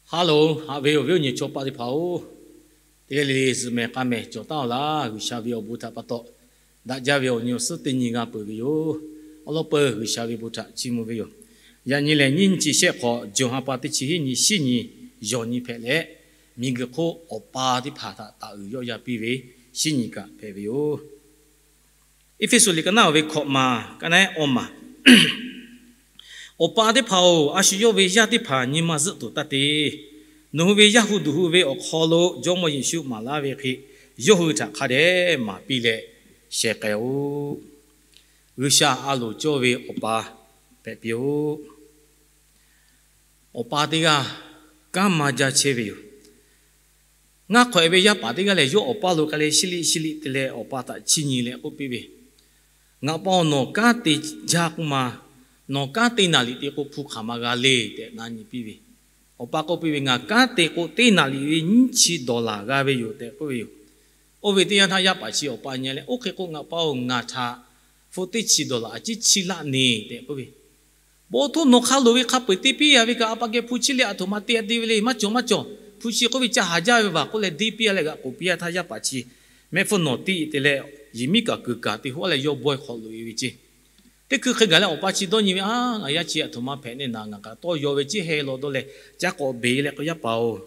Haˉ loˬ, haꞈ ve awˬ viˉ awˬ nyi chaw paˆ teˇ hpaˍ-oˬ, teˇ g'aˇ le le zuhꞈ mehˍ k'a mehˍ cawˬ taˉ-oˬ laˇ. G'uiˬsha ve awˬ bon htaꞈ pa taw, daꞈ jaˇ ve awˬ nyi awˬ suhˉ teˇ nyi g'a peuˬ ve yoˬ. Awˬ lawn peuˬ G'uiˬsha ve bon htaꞈ chiˇ mvuh ve yoˬ. Yaꞈ nyi lehˬ, nyiˇ nyiˇ chi shehˆ hk'awꞈ, June ha pa teˇ chi hiˉ nyi, shinˉ nyi, yawˬ nyi hpehꞈ leh, miˬguiˬ hk'oˆ awˬ pa teˇ hpaˍ htaꞈ taˍ uiˍ yawˆ yaˇ piˇ ve shinˉ nyi kaꞈ hpehꞈ ve yoˬ. Eˇfeˇsuꞈ liꞈ ka naˉ ve hkawꞈ maˬ ka naˉ awˇ maˬ. Awˬ pa teˇ hpaˍ-oˬ, a shu yawˇ ve yaˇ teˇ hpaˍ nyi ma zuhˆ tuˬ taˇ te. Nawˬ hui ve Yaˇ hu duˬ hu ve awˬ hk'aw lo Jawˇmawˇ Yeˍsuˆ maˍ laˇ ve hk'e, yawˇ hui htaꞈ hk'a dehꞈ maˍ piˇ leh sheh k'ai-oˬ. G'uiˬsha a loˍ cawˇ ve awˬ pa hpehꞈ piˇ-oˆ. Awˬ pa teˇ g'aˇ kanˉ maˇ jaˇ chehˇ ve yoˬ. Ngaˇ hk'awꞈ-e ve yaˇ paˍ teˇ g'aˇ lehˬ, yawˇ awˬ pa lo k'ai leh shiˉ liˆ shiˉ liˆ te leh awˬ pa htaꞈ chiˇ nyi leh k'oˆ piˇ ve, Ngaˬ pa-oˬ, nawˬ kanˉ te jaˇ k'oˆ ma, nawˬ kanˉ teˇ naˍ riˍ te k'o hpu hk'aˬ ma g'a le tehꞈ na nyi piˇ ve. Awˬ pa k'oˆ piˇ ve, Ngaˬ kanˉ te k'o teˇ naˍ riˍ ve nyiˇ chi dawˬlaˍ g'a ve yoˬ tehꞈ k'oˆ ve yoˬ. Oˇ ve teˇ yanˇ htaˇ yaˇ paˍ chi awˬ pa nyi leh, Oˇ hk'e k'o ngaˬ pa-oˬ, ngaˬ htaꞈ hpu teˇ chi dawˬlaˍ a ciˉ chiˇ laˆ neˬ tehꞈ k'oˆ ve, Bon htoˇ nawˬ hk'a loˍ ve hk'a peu-eˬ te piˇ-a ve kaꞈ, a pa geh hpu chiˇ leh aˬ htoꞈ ma te-a te ve le. Maˇ cawˬ, maˇ cawˬ. Hpu chi k'oˆ ve ca haˍ jaˇ ve vaˬ k'oˆ leh deˇ piˇ-a leh g'aꞈ k'oˍ piˇ-a htaˇ, yaˇ paˍ chi mehˆ hpfuhˇ nawˬ tiˇ te leh, yehˬ miˉ kaꞈ kuiˬ kaꞈ te hoˉ leh yawˇ bawehˇ hk'awꞈ loꞈ-e ve ceˇ. Teˇ hkui hk'e gaˬ leh awˬ pa chi dawˇ nyi ve, Aˉ, ngaˬ yaˇ chi aˬ htoꞈ ma hpehꞈ neˇ naˍ, ngaˬ kaꞈ tawˇ yaw ve ceˇ, heh law dawˇ leh caˇ k'awꞈ beˬ leh k'o, Yaˇ paˍ-oˬ,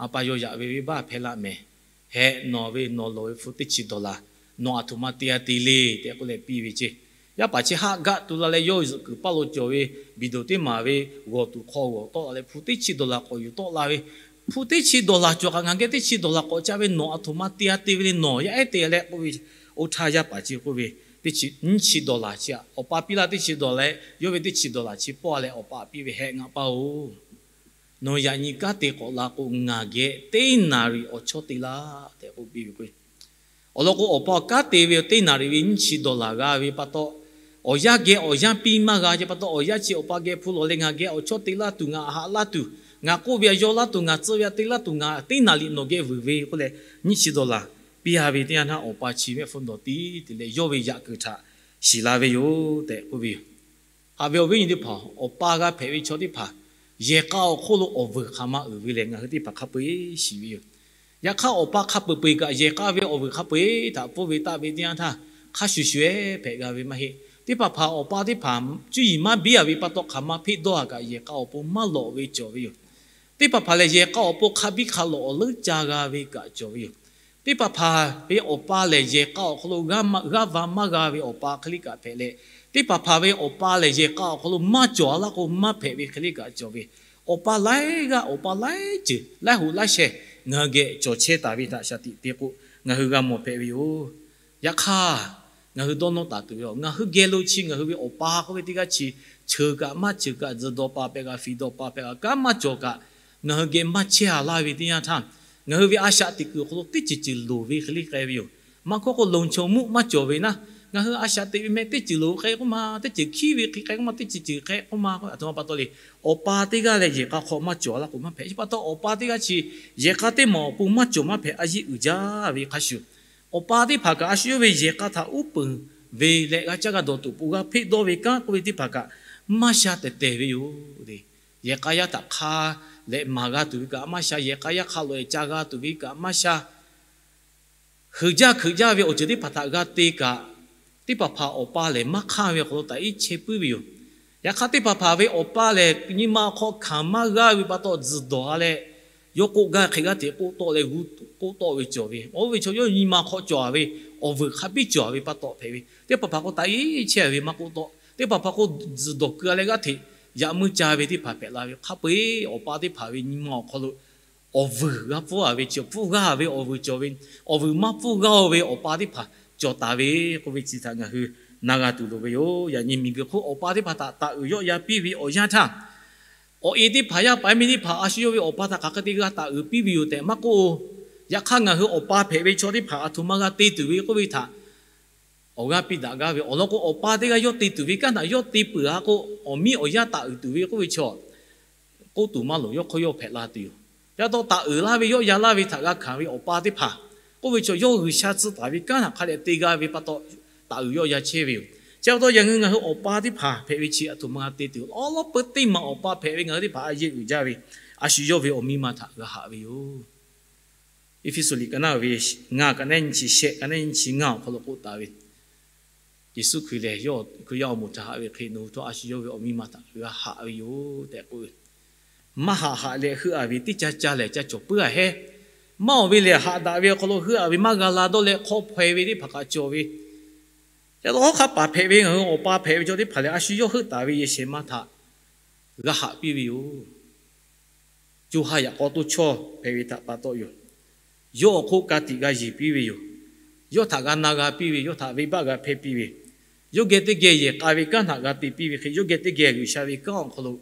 a pa yaw yaꞈ ve venˇbaˆ hpehˇ laˆ mehˍ. Heh, nawˬ ve nawˬ lawˬ ve hpu teˇ chi dawˬlaˍ, nawˬ aˬ htoꞈ ma te-a te le tehꞈ k'oˆ leh piˇ ve ceˇ. Yaˇ paˍ chi haˆ gaˆ tu la leh, yawˇ zuhꞈ kuiˬ paˇ lo cawˬ ve biˬ doˍ teˇ maˍ ve g'awˬ tuˬ hk'aw g'awˬ tawˆ la leh, hpu teˇ chi dawˬlaˍ k'awꞈ yuˬ tawˆ la ve, Hpu teˇ chi dawˬlaˍ cawˬ kaꞈ ngaˬ geh teˇ chi dawˬlaˍ k'awꞈ ca ve, nawˬ aˬ htoꞈ ma te-a te ve le, nawˬ yaˇ ehˉ te leh k'oˆ ve, oˇ htaˇ yaˇ paˍ chi k'oˆ ve, Teˇ chi, nyiˇ chi dawˬlaˍ chi aꞈ, awˬ pa piˇ laˇ teˇ chi dawˬlaˍ leh, yawˇ ve teˇ chi dawˬlaˍ chi pawˆ leh awˬ pa piˇ ve, Heh, ngaˬ pa-oˬ, nawˬ yaꞈ nyi kanˉ te k'awꞈ la k'o, ngaˬ geh teˇ naˍ riˍ awˬ chawˇ te laˇ tehꞈ k'oˆ piˇ ve k'o, awˬ lawn k'o, awˬ pa kanˉ te ve teˇ naˍ riˍ ve nyiˇ chi dawˬlaˍ g'a ve pa taw, awˬ yanˇ geh awˬ yanˇ piˇ maˇ g'a ve pa taw, awˬ yanˇ chi awˬ pa geh hpu lawˬ leh, Ngaˬ geh awˬ chawˇ te laˇ tuˬ, ngaˬ haꞈ laˇ tuˬ, ngaˬ k'oˆ ve aꞈ yaw laˇ tuˬ, ngaˬ tcuh ve aꞈ te laˇ tuˬ, ngaˬ teˇ naˍ riˍ nawˬ geh vuiˬ ve k'oˆ leh, nyiˇ chi dawˬlaˍ piˇ-a ve teˇ yanˇ htaˇ, awˬ pa chi mehˆ hpfuhˇ dawˬ tiˉ te leh yawˇ ve yaꞈ kuiˬ htaꞈ shiˍ la ve yoˬ tehꞈ k'oˆ ve yoˬ. Haꞈ ve awˬ viˉ nyi teˇ hpaˍ, awˬ pa g'a hpehꞈ ve chaw teˇ hpaˍ yehˬ k'a awˬ hk'oˆ lo awˬ vuiˬ hk'aˬ ma uiˍ ve lehˬ, ngaˬ hui teˇ hpaˍ hk'a peu-eˬ shiˍ ve yoˬ. Yaꞈ hk'aˇ, awˬ pa hk'a peu-eˬ kaꞈ yehˬ k'a ve awˬ vuiˬ hk'a peu-eˬ htaꞈ pfuhˇ ve taˆ ve teˇ yanˇ htaˇ, hk'a shuˍ shuˍ-eˬ hpehꞈ g'a ve maˇ heˆ. Teˇ hpaˍ hpaˍ awˬ pa teˇ hpaˍ cuˇ yiˍ maˇ biˇ-a ve pa taw, hk'aˬ ma hpeˆ dawˇ-a kaꞈ yehˬ k'a awˬ pon maˇ lawꞈ ve cawˬ ve yoˬ. Teˇ hpaˍ hpaˍ lehˬ, yehˬ k'a awˬ pon hk'a biˇ hk'a lawꞈ awˬ leuˉ ca g'a ve kaꞈ cawˬ ve yoˬ. Teˇ hpaˍ hpaˍ ve awˬ pa lehˬ, yehˬ k'a awˬ hk'aw lo g'aˇ va maˇ g'a ve awˬ pa hk'e le kaꞈ hpehꞈ leh, teˇ hpaˍ hpaˍ ve awˬ pa lehˬ, yehˬ k'a awˬ hk'aw lo maˇ cawˬ-a laˇ k'o maˇ hpehꞈ ve hk'e le kaꞈ cawˬ ve, awˬ pa laiˉ g'aˇ awˬ pa laiˉ ceuˬ laiˉ hoꞈ laiˉ sheh ngaˬ hui geh cawˬ chehˇ taˍ ve htaꞈ shaˍ tiꞈ te k'o, ngaˬ hui g'a mawˬ hpehꞈ ve yoˬ. Yaꞈ hk'aˇ, ngaˬ hui dawˇ nawˇ taˍ tuˬ ve, ngaˬ hui geh lo chi ngaˬ hui ve awˬ pa k'oˆ ve teˇ g'aˇ chi, cheuˬ kaꞈ maˇ cheuˬ kaꞈ, tzuhˬ dawˬ paˍ hpehꞈ kaꞈ, fiˍ dawˬ paˍ hpehꞈ kaꞈ, kanˉ maˇ cawˬ kaꞈ, ngaˬ hui geh maˇ chehˇ-a laˇ ve teˇ yanˇ htaˇ, ngaˬ hui ve a shaꞈ teꞈ kuiˬ awˬ hk'aw lo teˇ ceuˬ ceuˬ loˍ ve hk'e le k'ai ve yoˬ. Maˇ k'oˆ k'o, loˍ chaw muˆ maˇ cawˬ ve naˉ, ngaˬ hui a shaꞈ teꞈ ve meh teˇ ceuˬ loˍ k'ai k'oˆ ma, teˇ ceuˬ hkiˉ ve hk'e k'ai k'oˆ ma, teˇ ceuˬ ceuˬ k'ai k'oˆ ma, aˬ htoꞈ ma pa taw le. Awˬ pa teˇ g'aˇ leh yehˬ k'a hk'aw maˇ cawˬ-a laˇ k'o maˇ hpehꞈ. Chi pa taw, awˬ pa teˇ g'aˇ chi yehˬ k'a teˇ maˬ awˬ pon maˇ cawˬ maˇ hpehꞈ, a yeˇ uiˍ jaˇ ve hk'a shuˍ, awˬ pa teˇ hpaˍ kaꞈ a shu yawˇ ve yehˬ k'a htaꞈ uˉ peunˍ ve leh g'a caˇ g'a dawˬ tuˬ awˬ pon g'a hpeˆ dawˇ ve kanˉ k'oˆ ve teˇ hpaˍ kaꞈ maˇ sha tehˬ tehˬ ve yoˬ. Yehˬ k'a yaˇ htaꞈ hk'a leh maˍ g'a tuˬ ve kaꞈ maˇ sha, yehˬ k'a yaˇ hk'a lawꞈ-e ca g'a tuˬ ve kaꞈ maˇ sha, heuꞈ jaˇ hkeuꞈ jaˇ ve awˬ ceuˬ teˇ hpaˍ htaꞈ g'a te kaꞈ, teˇ hpaˍ hpaˍ awˬ pa lehˬ maˇ hk'anˇ ve awˬ hk'aw lo taꞈ iˉ chehˇ puiˉ ve yoˬ. Yaꞈ hk'aˇ, teˇ hpaˍ hpaˍ ve awˬ pa lehˬ nyi ma awˬ hk'aw hkanˍ maˇ g'aˇ ve pa taw, tzuhˬ dawˬ-a leh, yawˇ k'oˆ gaˇ hk'e g'aˇ hteꞈ k'oˆ tawˆ leh g'uˇ k'oˆ tawˆ ve cawˬ ve, oˇ ve chaw yawˇ nyi ma hk'aw cawˬ-a ve awˬ vuiˬ hk'a biˇ cawˬ-a ve pa taw hpehꞈ ve, teˇ hpaˍ hpaˍ k'o taꞈ iˉ chehˇ ve maˇ k'oˆ tawˆ, teˇ hpaˍ hpaˍ k'o tzuhˬ dawˬ keu-a leh g'aˇ hteꞈ yaꞈ muiˉ ca ve teˇ hpaˍ hpehꞈ la ve, hk'a peu-eˬ awˬ pa teˇ hpaˍ ve nyi ma awˬ hk'aw lo awˬ vuiˬ g'a pfuhˇ-a ve chi, pfuhˇ g'aˇ ve awˬ vuiˬ cawˬ ve, awˬ vuiˬ maˇ pfuhˇ g'aˇ-o ve awˬ pa teˇ hpaˍ cawˬ taˍ ve k'oˆ ve chi htaꞈ ngaˬ hui na g'a tuˬ loˍ ve yoˬ. Yaꞈ nyi miˬguiˬ hk'oˆ awˬ pa teˇ hpaˍ htaꞈ taˍ uiˍ yawˆ ya piˇ ve awˬ yanˇ htaˇ, awˬ e teˇ hpaˍ yaˇ paˍ yaˇ miˇ teˇ hpaˍ a shu yawˇ ve awˬ pa htaꞈ hk'aˬ hk'e te g'a taˍ uiˍ piˇ ve yoˬ tehꞈ maˇ k'oˆ-o. Yaꞈ hk'aˇ, ngaˬ hui awˬ pa hpehꞈ ve chaw teˇ hpaˍ aˬ htoꞈ ma g'a te tuˬ ve k'oˆ ve htaꞈ awˬ g'aˇ piˇ daꞈ gaˇ ve awˬ lawn k'o, awˬ pa teˇ g'aˇ yawˇ te tuˬ ve kanˉ htaꞈ yawˇ te peuˬ-a k'o, awˬ miˇ awˬ yaˇ taˍ uiˍ tuˬ ve k'oˆ ve chaw, k'oˆ tuˬ maˇ loˍ, yawˇ hk'aw yawˇ hpehꞈ la tuˬ yoˬ. Yaˇ taw taˍ uiˍ laˇ ve yawˇ ya laˇ ve htaꞈ g'a hkanˍ ve awˬ pa teˇ hpaˍ k'oˆ ve chaw, yawˇ G'uiˬsha tcuh taˍ ve kanˉ htaꞈ hk'a dehꞈ te g'a ve pa taw, taˍ uiˍ yawˇ ya chehˇ ve yoˬ. Chi pa taw yaꞈ nyi ngaˬ hui awˬ pa teˇ hpaˍ hpehꞈ ve chi aˬ htoꞈ ma g'a te tuˬ, awˬ lawn peuˬ teˇ maˬ awˬ pa hpehꞈ ve ngaˬ hui teˇ hpaˍ a yeˇ uiˍ jaˇ ve, a shu yawˇ ve awˬ miˇ ma htaꞈ g'a haꞈ ve yoˬ. Eˇfeˇsuꞈ liꞈ ka naˉ ve ngaˬ ka naˉ nyi chi shehˆ, ka naˉ nyi chi ngaˬ awˬ hk'aw lo k'oˆ taˍ ve, Yeˍsuˆ Hkriꞈ lehˬ yawˇ Hkriꞈ yaˇ awˬ moˍ htaꞈ haꞈ ve hk'e nawˬ hui htawˇ a shu yawˇ ve awˬ miˇ ma htaꞈ g'a haꞈ ve yoˬ tehꞈ k'oˆ ve. Maˇ haꞈ haꞈ leh heuˆ a ve teˇ caˇ caˇ lehˬ ca cawˬ puiˉ a hehˉ. Maˇ awˬ ve lehˬ haꞈ daꞈ ve awˬ hk'aw lo heuˆ a ve maˇ g'a la dawˇ leh hk'aw hpaw e ve teˇ hpaˍ kaꞈ cawˬ ve. Yaꞈ taw hawˉ hk'aˆ paˍ hpehꞈ ve ngaˬ hui awˬ pa hpehꞈ ve chaw teˇ hpaˍ lehˬ, a shu yawˇ heuˆ taˍ ve yehˬ shehˍ ma htaꞈ g'a haꞈ piˇ ve yoˬ. Co ha yaꞈ k'aw toˇ chawˇ hpehꞈ ve htaꞈ pa taw yoˬ. Yawˇ awˬ hk'oˆ ka tiꞈ g'a yeˬ piˇ ve yoˬ. Yawˇ htaꞈ g'a na g'a piˇ ve, yawˇ htaꞈ venˇbaˆ g'a hpehˇ piˇ ve, yawˇ geh teˇ geh yehˬ k'a ve kanˉ htaꞈ g'a te piˇ ve hk'e, yawˇ geh teˇ geh G'uiˬsha ve kanˉ awˬ hk'aw lo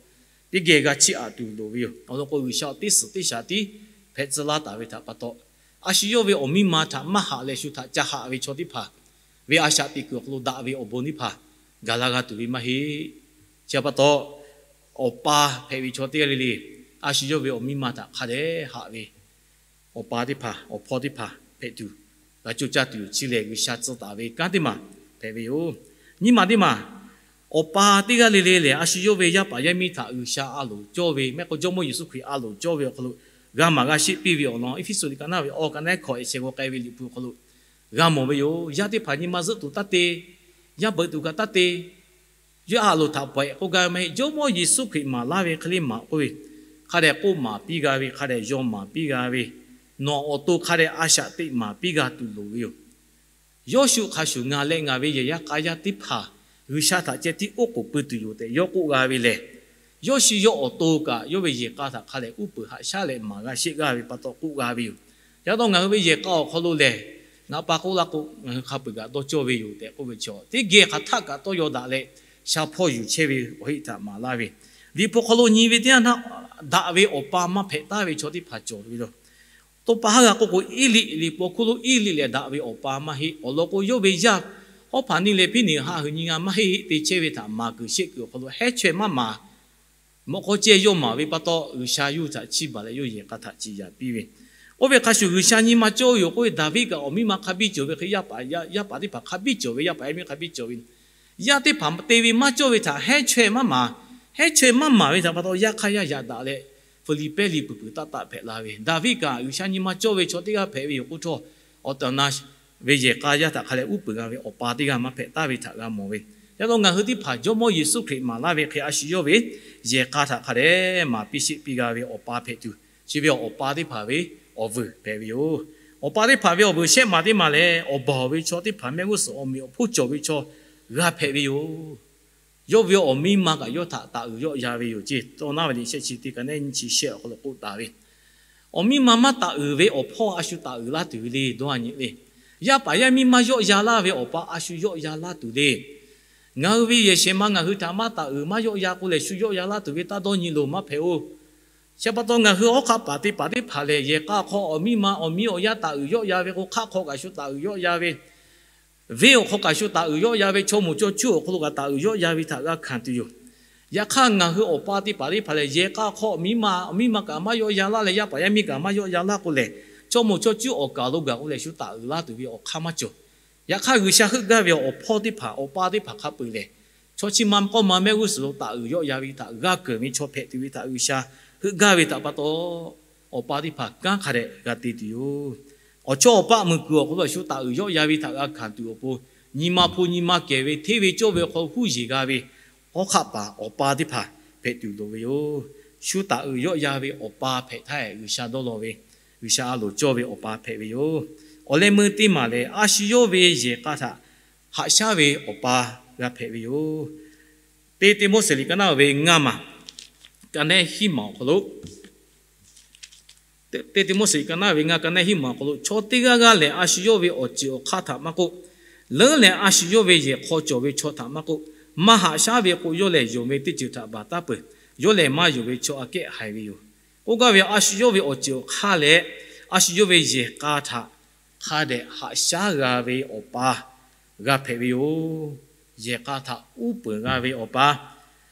teˇ geh g'a chiˇ aꞈ tuˬ loˍ ve yoˬ. Awˬ lawn k'o, G'uiˬsha awˬ teˇ suhˍ teˇ shaˍ tiˉ hpehꞈ tcuh laˇ taˍ ve htaꞈ pa taw, a shu yawˇ ve awˬ miˇ ma htaꞈ maˇ haꞈ leh shu htaꞈ ca haꞈ ve chaw teˇ hpaˍ ve a shaꞈ teꞈ kuiˬ awˬ hk'aw lo daꞈ ve awˬ bon teˇ hpaˍ gaˬ la g'a tuˬ ve maˇ heˆ. Chi pa taw, awˬ pa hpehꞈ ve chaw teˇ g'aˇ le le, a shu yawˇ ve awˬ miˇ ma htaꞈ hk'a dehꞈ haꞈ ve awˬ pa teˇ hpaˍ, awˬ hpawˇ teˇ hpaˍ hpehꞈ tuˬ, g'a coˇ caˇ tuˬ yoˬ. Chi lehˬ, G'uiˬsha tcuh taˍ ve kanˉ teˇ maˬ hpehꞈ ve yoˬ. Nyiˇ maˬ teˇ maˬ, awˬ pa teˇ g'aˇ le le lehˬ, a shu yawˇ ve yaˇ paˍ yaˇ miˇ htaꞈ G'uiˬsha a loˍ cawˇ ve, mehˆ k'o Jawˇmawˇ Yeˍsuˆ Hkriꞈ a loˍ cawˇ ve awˬ hk'aw lo g'a maˍ g'a sheˆ piˇ ve awˬ lawn, Eˇfeˇsuꞈ liꞈ ka naˉ ve awˬ ka naˉ hkawꞈ ehˉ shehˍ g'aw k'ai ve liꞈ hpu awˬ hk'aw lo g'a mawˬ ve yoˬ. Yaˇ teˇ hpaˍ nyi ma zuhˆ tuˬ taˇ te, yaˇ beuꞈ tuˬ kaꞈ taˇ te, yawˇ a loˍ htaꞈ pawehꞈ k'oˆ gaˇ ve maˇ heˆ. Jawˇmawˇ Yeˍsuˆ Hkriꞈ maˍ laˇ ve hk'e le maˍ k'oˆ ve, hk'a dehꞈ k'oˆ maˍ piˇ g'a ve, hk'a dehꞈ yaw maˍ piˇ g'a ve, nawˬ awˬ to hk'a dehꞈ a shaꞈ teꞈ maˍ piˇ g'a tuˬ loˍ ve yoˬ. Yawˇ shu hk'a shuˍ ngaˬ leh ngaˬ ve yehˬ yaˇ k'a yaˇ teˇ hpaˍ G'uiˬsha htaꞈ ceh tiˉ oˉ k'oˍ pui tuˬ yoˬ tehꞈ yawˇ k'oˆ g'a ve lehˬ, yawˇ shu yawˇ awˬ to kaꞈ yawˇ ve yehˬ k'a htaꞈ hk'a dehꞈ uˉ peunˍ haꞈ shaˉ leh maˍ g'a sheˆ g'aˇ ve pa taw k'oˆ g'a ve yoˬ. Yaꞈ taw ngaˬ hui ve yehˬ k'a awˬ hk'aw lo lehˬ, ngaˬ pa k'oˆ laˇ k'o, ngaˬ hui hk'a peu-eˬ kaꞈ dawˇ cawˇ ve yoˬ tehꞈ k'oˆ ve chi, teˇ geh hk'aˬ htaˆ kaꞈ tawˇ yaw daꞈ leh sha hpawˇ yuˬ chehˇ ve awˬ heˆ htaꞈ maˍ laˇ ve, Liꞈ hpu hk'aw lo nyi ve teˇ yanˇ htaˇ, daꞈ ve awˬ pa maˇ hpehꞈ taˍ ve chaw teˇ hpaˍ cawˬ ve yoˬ. Tawˇ pa haˉ g'a k'oˆ k'o, Eˇliˆ, Liꞈ hpu awˬ hk'oˆ lo Eˇliˆ lehˬ daꞈ ve awˬ pa maˇ heˆ. Awˬ lawn k'o, yawˇ ve yaˇ Hawˉhpaˍniˆ leh Hpiˇneˍhaˆ hui nyi ngaˇ maˇ heˆ heˆ te chehˇ ve htaꞈ maˍ kuiˬ sheˆ kuiˬ awˬ hk'aw lo hehˉ chaweh maˇ maˍ. Mawꞈ k'aw ceh yawˇ maˍ ve pa taw, G'uiˬsha yawˇ hui htaꞈ chiˇ baˬ leh yawˇ yehˬ k'a htaꞈ ciˍ yaˍ piˇ ve. Oˇ ve hk'a shuˍ G'uiˬsha nyi ma cawˇ ve yoˬ k'oˆ ve, Daˍviˆ kaꞈ awˬ miˇ ma hk'a biˇ cawˬ ve hk'e, yaˇ paˍ teˇ hpaˍ hk'a biˇ cawˬ ve, yaˇ paˍ yaˇ miˇ hk'a biˇ cawˬ ve, yaˇ teˇ hpaˍ te ve maˇ cawˇ ve htaꞈ hehˉ chaweh maˇ maˍ. Hehˉ chaweh maˇ maˍ ve htaꞈ pa taw, yaˇ hk'aˇ yaˇ yaꞈ daꞈ leh, Hpiˇliˇpehˇ liꞈ peuˬ peuˬ taˆ taˆ hpehꞈ la ve, Daˍviˆ kaꞈ G'uiˬsha nyi ma cawˇ ve chaw teˇ g'aˇ hpehꞈ ve yoˬ k'oˆ htawˇ, awˬ tehˬ awˬ na ve yehˬ k'a yaˇ htaꞈ hk'a leh uˉ peunˍ g'a ve awˬ pa teˇ g'aˇ maˇ hpehꞈ taˍ ve htaꞈ g'a mawˬ ve. Yaꞈ taw ngaˬ hui teˇ hpaˍ Jawˇmawˇ Yeˍsuˆ Hkriꞈ maˍ laˇ ve hk'e, a shu yawˇ ve yehˬ k'a htaꞈ hk'a dehꞈ maˍ piˇ sheˆ piˇ g'a ve awˬ pa hpehꞈ tuˬ, chi ve awˬ pa teˇ hpaˍ ve awˬ vuiˬ hpehꞈ ve yoˬ. Awˬ pa teˇ hpaˍ ve awˬ vuiˬ shehˆ maˬ teˇ maˬ lehˬ, awˬ baˬ ve chaw teˇ hpaˍ mehˆ g'uˇ suhˍ awˬ meꞈ awˬ hponˇ cawˬ ve chaw g'a hpehꞈ ve yoˬ. Yawˇ ve awˬ miˇ ma kaꞈ yawˇ htaꞈ taˍ uiˍ yawˆ ya ve yoˬ ceˇ. Tawˇ naˉ ve liꞈ shehˆ chi teˇ ka naˉ nyi chi shehˆ awˬ hk'aw lo k'oˆ taˍ ve, awˬ miˇ ma maˇ taˍ uiˍ ve awˬ hpawˇ a shu taˍ uiˍ laˇ tuˬ ve le dawˇ a nyi le. Yaˇ paˍ yaˇ miˇ maˇ yawˆ ya laˇ ve awˬ pa a shu yawˆ ya laˇ tuˬ le. Ngaˬ hui ve yehˬ shehˍ ma ngaˬ hui htaꞈ maˇ taˍ uiˍ maˇ yawˆ ya k'o lehˬ, shu yawˆ ya laˇ tuˬ ve taˇ dawˇ nyi loˬ maˇ hpehꞈ-oˬ. Chi pa taw ngaˬ hui awˉ hk'aˆ paˍ teˇ hpaˍ teˇ hpaˍ lehˬ, yehˬ k'a hk'aw awˬ miˇ ma awˬ miˇ awˬ yaˇ taˍ uiˍ yawˆ ya ve k'o, hk'aˆ hk'aw kaꞈ shu taˍ uiˍ yawˆ ya ve, venˇ awˬ hk'aw kaꞈ shu taˍ uiˍ yawˆ ya ve, chaw moˍ chaw cuˇ awˬ hk'aw lo kaꞈ taˍ uiˍ yawˆ ya ve htaꞈ g'a hkanˍ tuˬ yoˬ. Yaꞈ hk'aˇ, ngaˬ hui awˬ pa teˇ hpaˍ teˇ hpaˍ lehˬ, yehˬ k'a hk'aw awˬ miˇ ma awˬ miˇ ma kaꞈ maˇ yawˆ ya laˇ leh, yaˇ paˍ yaˇ miˇ kaꞈ maˇ yawˆ ya laˇ k'o lehˬ, chaw moˍ chaw cuˇ awˬ kaˬ lo gaˬ k'o lehˬ, shu taˍ uiˍ laˇ tuˬ ve awˬ hk'aˇ maˇ cawˬ. Yaꞈ hk'aˇ, G'uiˬsha heuˆ gaˇ ve awˬ hpawˇ teˇ hpaˍ, awˬ pa teˇ hpaˍ hk'a peu-eˬ lehˬ, chaw chi ma k'awˇ ma mehˆ g'uˇ suhˍ lo taˍ uiˍ yawˆ ya ve htaꞈ g'a keunˍ ve chaw hpehꞈ tuˬ ve htaꞈ G'uiˬsha heuˆ gaˇ ve htaꞈ pa taw, awˬ pa teˇ hpaˍ kanˉ hk'a dehꞈ g'a te tuˬ yoˬ. Awˬ chawˇ awˬ paˆ muiˬ kuiˬ awˬ hk'aw lo shu taˍ uiˍ yawˆ ya ve htaꞈ g'a hkanˍ tuˬ awˬ pon, nyi ma hpu nyi ma kehˬ ve hteˇ ve cawˇ ve awˬ hk'aw lo huˉ yeˬ g'a ve awˉ hk'aˆ paˍ awˬ pa teˇ hpaˍ hpehꞈ tuˬ loˍ ve yoˬ. Shu taˍ uiˍ yawˆ ya ve awˬ pa hpehꞈ htaˇ, G'uiˬsha dawˇ law ve, G'uiˬsha a loˍ cawˇ ve awˬ pa hpehꞈ ve yoˬ. Awˬ leh meuˇ teˇ maˬ lehˬ, a shu yawˇ ve yehˬ k'a htaꞈ haꞈ shaˉ ve awˬ pa g'a hpehꞈ ve yoˬ. Teˇ Tiˆmoˉseˍ liꞈ ka naˉ ve ngaˇ maˬ, ka naˉ hiˉ maˬ awˬ hk'aw lo, Teˇ Tiˆmoˉseˍ liꞈ ka naˉ ve ngaˇ, ka naˉ hiˉ maˬ awˬ hk'aw lo, chaw teˇ g'aˇ g'aˇ lehˬ, a shu yawˇ ve awˬ ceuˬ awˬ hk'aˇ htaꞈ maˇ k'oˆ, leuˉ lehˬ a shu yawˇ ve yehˬ hk'aw cawˬ ve chaw htaꞈ maˇ k'oˆ, maˇ haꞈ shaˉ ve k'o, yawˇ lehˬ yonˍ ve teˇ ceuˬ htaꞈ baˬ taˉ peuˬ. Yawˇ lehˬ maˇ yonˍ ve chaw aꞈ kehˉ haiˬ ve yoˬ. K'oˆ gaˇ ve, a shu yawˇ ve awˬ ceuˬ awˬ hk'aˇ leh a shu yawˇ ve yehˬ k'a htaꞈ hk'a dehꞈ haꞈ shaˉ g'a ve awˬ pa g'a hpehꞈ ve yoˬ. Yehˬ k'a htaꞈ uˉ peunˍ g'a ve awˬ pa,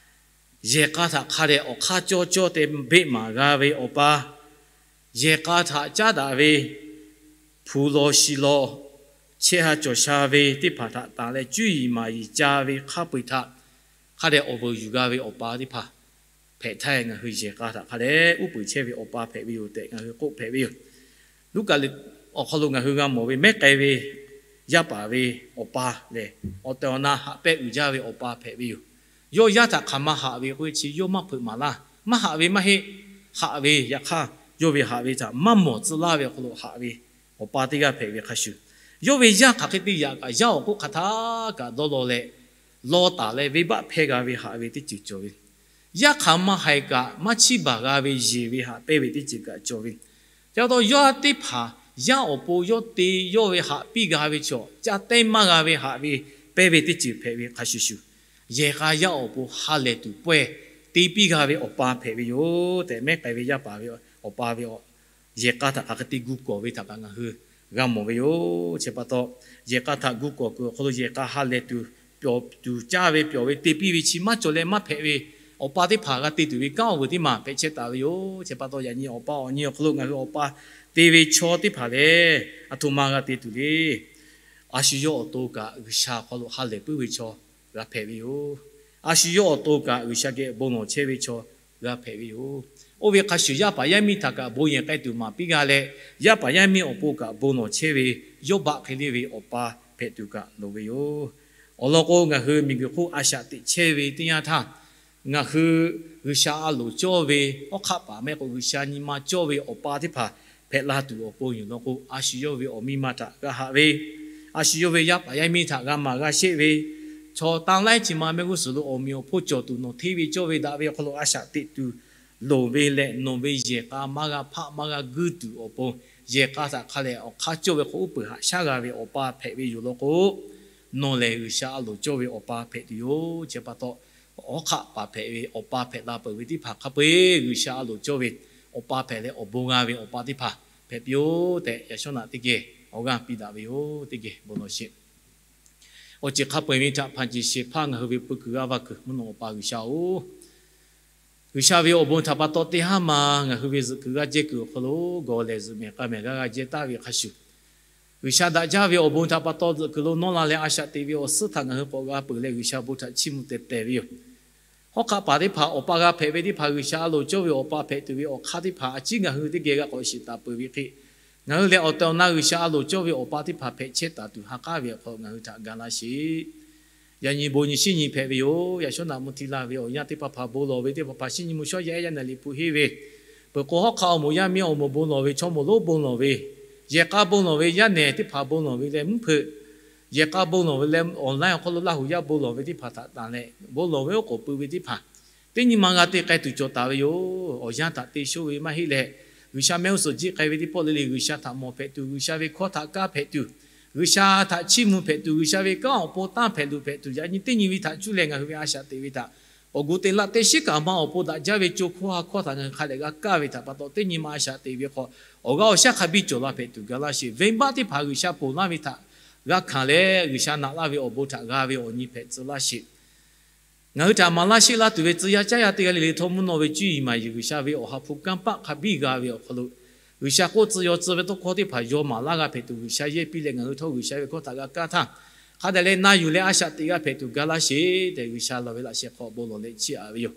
yehˬ k'a htaꞈ hk'a dehꞈ awˬ hk'aˇ cawˇ cawˇ te beˆ maˍ g'a ve awˬ pa, yehˬ k'a htaꞈ caˉ daꞈ ve, hpu law shi law, chehˇ ha cawˬ sha ve teˇ hpaˍ htaꞈ tanˬ leh cuˇ yiˍ maˍ yiˍ ca ve hk'a peu-eˬ htaꞈ hk'a dehꞈ awˬ veuˬ yuˬ g'a ve awˬ pa teˇ hpaˍ, hpehꞈ htaˇ ngaˬ hui yehˬ k'a htaꞈ hk'a dehꞈ uˉ peunˍ chehˇ ve awˬ pa hpehꞈ ve yoˬ tehꞈ ngaˬ hui k'oˆ hpehꞈ ve yoˬ. Luˉkaꞈ awˬ hk'aw lo ngaˬ hui g'a mawˬ ve mehˉ k'ai ve yaˇ paˍ ve awˬ pa lehˬ, awˬ tehˬ awˬ na haꞈ pehnˇ uiˍ jaˇ ve awˬ pa hpehꞈ ve yoˬ. Yawˇ yaˇ htaꞈ hk'aˬ ma haꞈ ve k'oˆ ve chi yawˇ maˇ hpeuꞈ maˍ laˇ. Maˇ haꞈ ve maˇ heˆ. Haꞈ ve yaꞈ hk'aˇ, yawˇ ve haꞈ ve htaꞈ maˇ mawˬ tcuh laˇ ve awˬ hk'aw lo haꞈ ve awˬ pa teˇ g'aˇ hpehꞈ ve hk'a shuˍ, yawˇ ve yaˇ hk'aˬ hk'e te yaꞈ kaꞈ yaˇ awˬ k'oˆ hk'aˬ htaˇ kaꞈ dawˇ law leh, law taˍ leh venˇbaˆ hpehˇ g'a ve haꞈ ve teˇ ceuˬ cawˬ ve. Yaˇ hk'aˬ ma haiˬ kaꞈ maˇ chiˇ baˬ g'a ve yeˬ ve haꞈ pehnˇ ve teˇ ceuˬ kaꞈ cawˬ ve. Ca taw yaˇ teˇ hpaˍ yaˇ awˬ pon yawˇ te yawˇ ve haꞈ piˇ g'a ve chaw, ca teh maˇ g'a ve haꞈ ve pehnˇ ve teˇ ceuˬ hpehꞈ ve hk'a shuˍ shuˍ, yehˬ k'a yaˇ awˬ pon ha lehˬ tuˬ pawehˇ te piˇ g'a ve awˬ pa hpehꞈ ve yoˬ tehꞈ, mehˉ k'ai ve yaˇ paˍ ve awˬ pa ve yehˬ k'a htaꞈ hk'aˬ hk'e te gu kawˬ ve htaꞈ kaꞈ ngaˬ hui g'a mawˬ ve yoˬ. Chi pa taw, yehˬ k'a htaꞈ gu kawˬ kuiˬ awˬ hk'aw lo yehˬ k'a ha lehˬ tuˬ, pyaw tuˬ caˇ ve, pyaw ve te piˇ ve chi maˇ cawˬ leh maˇ hpehꞈ ve awˬ pa teˇ hpaˍ g'a te tuˬ ve kanˉ awˬ vuiˬ teˇ maˬ hpehꞈ chehˇ taˍ ve yoˬ. Chi pa taw, yaꞈ nyi awˬ pa awˬ nyi awˬ hk'aw lo ngaˬ hui awˬ pa te ve chaw teˇ hpaˍ lehˬ, aˬ htoꞈ ma g'a te tuˬ le. A shu yawˇ awˬ to kaꞈ G'uiˬsha hk'aw lo ha lehˬ puiˉ ve chaw g'a hpehꞈ ve yoˬ. A shu yawˇ awˬ to kaꞈ G'uiˬsha geh bon lawˬ chehˇ ve chaw g'a hpehꞈ ve yoˬ. Oˇ ve hk'a shuˍ, yaˇ paˍ yaˇ miˇ htaꞈ kaꞈ bon yehˬ k'ai tuˬ maˍ piˇ g'a leh, yaˇ paˍ yaˇ miˇ awˬ pon kaꞈ bon lawˬ chehˇ ve, yawˇ baˆ hk'e le ve awˬ pa hpehꞈ tuˬ kaꞈ loˍ ve yoˬ. Awˬ lawn k'o, ngaˬ hui miˬguiˬ hk'oˆ a shaꞈ teꞈ chehˇ ve teˇ yanˇ htaˇ, ngaˬ hui G'uiˬsha a loˍ cawˇ ve, hawˉ hk'aˆ paˍ mehˆ k'o G'uiˬsha nyi ma cawˇ ve awˬ pa teˇ hpaˍ hpehꞈ la tuˬ awˬ pon yoˬ law k'o, a shu yawˇ ve awˬ miˇ ma htaꞈ g'a haꞈ ve, a shu yawˇ ve yaˇ paˍ yaˇ miˇ htaꞈ g'a maˍ g'a sheˆ ve, chaw tanˇ laiˉ chi ma mehˆ g'uˇ suhˍ lo awˬ meꞈ awˬ hponˇ cawˬ tuˬ nawˬ hteˇ ve cawˇ ve daꞈ ve awˬ hk'aw lo a shaꞈ teꞈ tuˬ loˍ ve leh, nawˬ ve yehˬ k'a maˇ g'a hpaˆ maˇ g'a guiˇ tuˬ awˬ pon, yehˬ k'a htaꞈ hk'a lehˬ awˬ hk'aˇ cawˇ ve hk'aw uˉ peunˍ haꞈ shaˉ g'a ve awˬ pa hpehꞈ ve yoˬ law k'o, nawˬ lehˬ G'uiˬsha a loˍ cawˇ ve awˬ pa hpehꞈ tuˬ yoˬ. Chi pa taw, hawˉ hk'aˆ paˍ hpehꞈ ve awˬ pa hpehꞈ la peuˬ ve teˇ hpaˍ hk'a peu-eˬ G'uiˬsha a loˍ cawˇ ve awˬ pa hpehꞈ leh awˬ bon g'a ve awˬ pa teˇ hpaˍ hpehꞈ piˇ-oˆ tehꞈ, yaꞈ shawˉ naꞈ teˇ geh awˬ g'aˇ piˇ daꞈ ve yoˬ. Teˇ geh bon lawˬ sheˍ. Awˬ ceuˬ hk'a peu-eˬ ve htaꞈ hpanˍ ceˬ shehˍ hpaˇ ngaˬ hui ve peu kuiˬ g'aˇ va kuiˬ mvuhˇ naw awˬ pa G'uiˬsha-oˬ, G'uiˬsha ve awˬ bon htaꞈ pa taw teˇ haˉ ma ngaˬ hui ve zuhꞈ kuiˬ g'aˇ jehˇ kuiˬ awˬ hk'aw lo gawˬ lehˬ zuhꞈ mehˍ k'a mehˍ g'aˇ g'aˇ jehˇ taˍ ve hk'a shuˍ, G'uiˬsha daꞈ jaˇ ve awˬ bon htaꞈ pa taw zuhꞈ kuiˬ lo nawˇ la leh a shaꞈ teꞈ ve awˬ suhˉ htaꞈ ngaˬ hui k'awꞈ g'a peuˬ leh G'uiˬsha bon htaꞈ chiˇ mvuh teh teh ve yoˬ. Hawˉ hk'aˆ paˍ teˇ hpaˍ awˬ pa g'a hpehꞈ ve teˇ hpaˍ G'uiˬsha a loˍ cawˇ ve awˬ pa hpehꞈ tuˬ ve awˬ hk'aˇ teˇ hpaˍ a ciˉ ngaˬ hui teˇ geh g'a k'awꞈ shiˍ taˍ peuˬ ve hk'e, ngaˬ hui lehˬ awˬ tehˬ awˬ na G'uiˬsha a loˍ cawˇ ve awˬ pa teˇ hpaˍ hpehꞈ chehˇ taˍ tuˬ ha k'aˉ ve awˬ hk'aw lo ngaˬ hui htaꞈ ga laˇ sheˍ. Yaꞈ nyi bon nyi shinˉ nyi hpehꞈ ve yoˬ. Yaꞈ shawˉ naꞈ mvuh hti la ve awˬ yanˇ teˇ hpaˍ hpaˍ bon lawˬ ve teˇ hpaˍ hpaˍ shinˉ nyi mvuh shawˉ yaˇ ehˉ yaˇ naˬ liꞈ hpu henˇ ve, peuˬ k'o hawˉ hk'aˆ awˬ moˍ yaˇ miˇ awˬ moˍ bon lawˬ ve, chaw moˍ lonˉ bon lawˬ ve, yehˬ k'a bon lawˬ ve, yaˇ nehˬ teˇ hpaˍ bon lawˬ ve leh mvuhˇ hpeuꞈ yehˬ k'a bon lawˬ ve leh online awˬ hk'aw lo Laˇ huˍ yaˇ bon lawˬ ve teˇ hpaˍ htaꞈ tanˬ leh bon lawˬ ve oˉ k'oˍ pui ve teˇ hpaˍ teˇ nyi ma g'a te k'ai tuˬ cawˬ taˍ ve yoˬ. Awˬ yanˇ htaꞈ te shoˆ ve maˇ heˆ leh, G'uiˬsha mehˆ g'uˇ suhˍ jiˆ k'ai ve teˇ pawˆ le le G'uiˬsha htaꞈ mawˬ hpehꞈ tuˬ, G'uiˬsha ve hkawˇ htaꞈ kaˇ hpehꞈ tuˬ, G'uiˬsha htaꞈ chiˇ mvuh hpehꞈ tuˬ, G'uiˬsha ve kanˉ awˬ pon tanˇ hpehꞈ luꞈ hpehꞈ tuˬ, yaꞈ nyi teˇ nyi ve htaꞈ cuˇ leh ngaˬ hui ve a shaꞈ teꞈ ve htaꞈ k'awꞈ gu te laˇ. Teˇ shiˉ kaꞈ ma awˬ pon daꞈ jaˇ ve co hkawˇ ha hkawˇ htaꞈ ngaˬ hui hk'a dehꞈ g'a kaˇ ve htaꞈ pa taw, teˇ nyi ma a shaꞈ teꞈ ve hk'aw awˬ g'aˇ awˬ shaˉ hk'a biˇ cawˬ la hpehꞈ tuˬ ga laˇ sheˍ. Venˇbaˆ teˇ hpaˍ G'uiˬsha ponˬ laˇ ve htaꞈ g'a hkanˍ leh, G'uiˬsha naꞈ laˇ ve awˬ bon htaꞈ g'a ve awˬ nyi hpehꞈ tcuh laˇ sheˍ. Ngaˬ hui htaꞈ maˍ laˇ sheˆ laˇ tuˬ ve tcuh yaˇ caˉ yaˇ teˇ g'aˇ le le htawˇ, mvuhˇ naw ve cuˇ yiˍ maˍ yiˍ G'uiˬsha ve awˬ ha hpu kanˇ paˆ hk'a biˇ g'a ve awˬ hk'aw lo, G'uiˬsha k'oˆ tcuh yaw tcuh ve tawˇ hkawˇ teˇ hpaˍ yaw maˍ laˇ g'a hpehꞈ tuˬ, G'uiˬsha yehˇ piˇ leh ngaˬ hui htawˇ G'uiˬsha ve hkawˇ htaꞈ g'a kaˇ htaˇ, hk'a dehꞈ leh na yuˬ leh a shaꞈ teꞈ g'a hpehꞈ tuˬ ga laˇ sheˍ tehꞈ, G'uiˬsha laˬ ve laꞈ sheh hk'aw bon lawˬ leh chiˇ aꞈ ve yoˬ.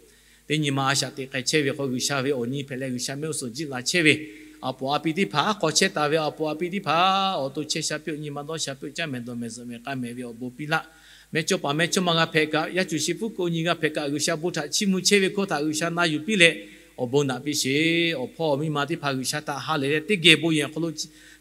Teˇ nyi ma a shaꞈ teꞈ k'ai chehˇ ve hk'aw, G'uiˬsha ve awˬ nyi hpehꞈ leh G'uiˬsha mehˆ g'uˇ suhˍ jiˆ la chehˇ ve a poˍ a pi teˇ hpaˍ, aˉ hk'aw chehˇ taˍ ve a poˍ a pi teˇ hpaˍ, awˬ to chehˇ sha piˇ-oˆ, nyi ma dawˇ sha piˇ-oˆ, caˇ mehˍ dawˬ mehˍ zuhꞈ mehˍ k'a mehˍ ve awˬ bon piˇ laˇ. Mehˇchawˇ paˍ mehˇchawˇma g'a hpehꞈ kaꞈ, yaˇ cuˬ shi pfuˉ k'o nyi g'a hpehꞈ kaꞈ, G'uiˬsha bon htaꞈ chiˇ mvuh chehˇ ve hkawˇ htaꞈ G'uiˬsha na yuˬ piˇ leh awˬ bon naꞈ piˇ sheˍ. Awˬ hpawˇ awˬ miˇ ma teˇ hpaˍ G'uiˬsha htaꞈ ha lehˬ leh teˇ geh bon yehˬ awˬ hk'aw lo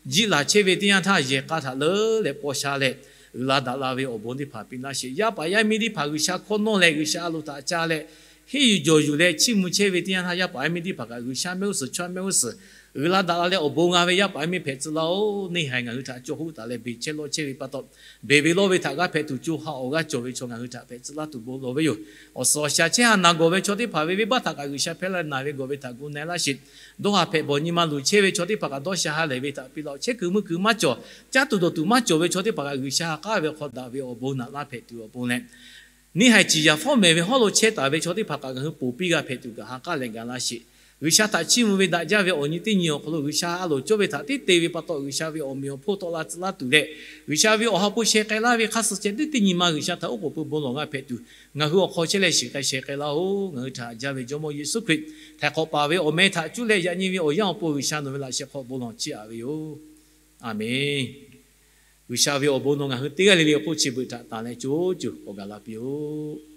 jiˆ laˬ chehˇ ve teˇ yanˇ htaˇ, yehˬ k'a htaꞈ leuˉ leh paw sha leh uiˍ la daꞈ la ve awˬ bon teˇ hpaˍ piˇ laˇ sheˍ. Yaˇ paˍ yaˇ miˇ teˇ hpaˍ G'uiˬsha hkawˇ nawˇ leh G'uiˬsha a loˍ htaꞈ ca leh henˇ yuˬ jawˬ yuˬ leh chiˇ mvuh chehˇ ve teˇ yanˇ htaˇ, yaˇ paˍ yaˇ miˇ teˇ hpaˍ kaꞈ G'uiˬsha mehˆ g'uˇ suhˍ chaw mehˆ g'uˇ suhˍ uiˍ la daꞈ la leh awˬ bon g'a ve yaˇ paˍ yaˇ miˇ hpehꞈ tcuh laˇ-oˆ. Neˇ haiˬ ngaˬ hui htaꞈ caw hoˆ taˍ leh beˬ chehˇ lawˇ chehˇ ve pa taw, beˬ ve lawˇ ve htaꞈ g'a hpehꞈ tuˬ co ha awˬ g'aˇ cawˬ ve chaw ngaˬ hui htaꞈ hpehꞈ tcuh laˇ tuˬ bon lawˬ ve yoˬ. Awˬ suhˍ awˬ shaˍ chehˇ ha naˬ gawˬ ve chaw teˇ hpaˍ ve venˇbaˆ htaꞈ kaꞈ G'uiˬsha hpehˇ laˇ naˬ ve gawˬ ve htaꞈ gu na-e laˇ sheˍ. Dawˇ haˍ hpehꞈ bawˬ nyi ma luˬ chehˇ ve chaw teˇ hpaˍ kaꞈ dawˇ sha ha lehˬ ve htaꞈ piˇ laˇ-oˆ. Chehˇ kuiˬ mui kuiˬ maˇ cawˬ, caˉ tuˬ dawˬ tuˬ maˇ cawˬ ve chaw teˇ hpaˍ kaꞈ G'uiˬsha ha k'aˉ ve hk'aw daꞈ ve awˬ bon naꞈ laˇ hpehꞈ tuˬ awˬ pon leh, neˇ haiˬ ciˍ yaˍ fawˉ mehˍ ve hawˉ lo chehˇ taˍ ve chaw teˇ hpaˍ kaꞈ ngaˬ hui ponˬ piˇ g'a hpehꞈ tuˬ kaꞈ ha k'aˉ leh ga laˇ sheˍ. G'uiˬsha htaꞈ chiˇ mvuh ve daꞈ jaˇ ve awˬ nyi teˇ nyi awˬ hk'aw lo G'uiˬsha a loˍ cawˇ ve htaꞈ tiˉ te ve pa taw, G'uiˬsha ve awˬ meꞈ awˬ hponˇ tawˆ la tcuh laˇ tuˬ leh, G'uiˬsha ve awˬ ha hpu sheh k'ai laˇ ve hk'aˇ suh ceh teˇ teˇ nyi ma G'uiˬsha htaꞈ oˉ k'oˍ pui bon lawˬ g'a hpehꞈ tuˬ, ngaˬ hui awˬ hk'aw chehˇ leh shiˍ k'ai sheh k'ai laˇ-oˬ. Ngaˬ hui htaꞈ haꞈ jaˇ ve Jawˇmawˇ Yeˍsuˆ Hkriꞈ htaiˍ hk'awꞈ paˍ ve awˬ meh htaꞈ cuˇ leh yaꞈ nyi ve awˬ yanˇ awˬ pon G'uiˬsha nawˬ ve laꞈ sheh hk'aw bon lawˬ chiˇ aꞈ ve yoˬ. A menˬ. G'uiˬsha ve awˬ bon nawˬ ngaˬ hui teˇ g'aˇ le le hk'oˆ chi beuꞈ htaꞈ tanˬ leh co co k'awꞈ gaˬ la piˇ-oˆ.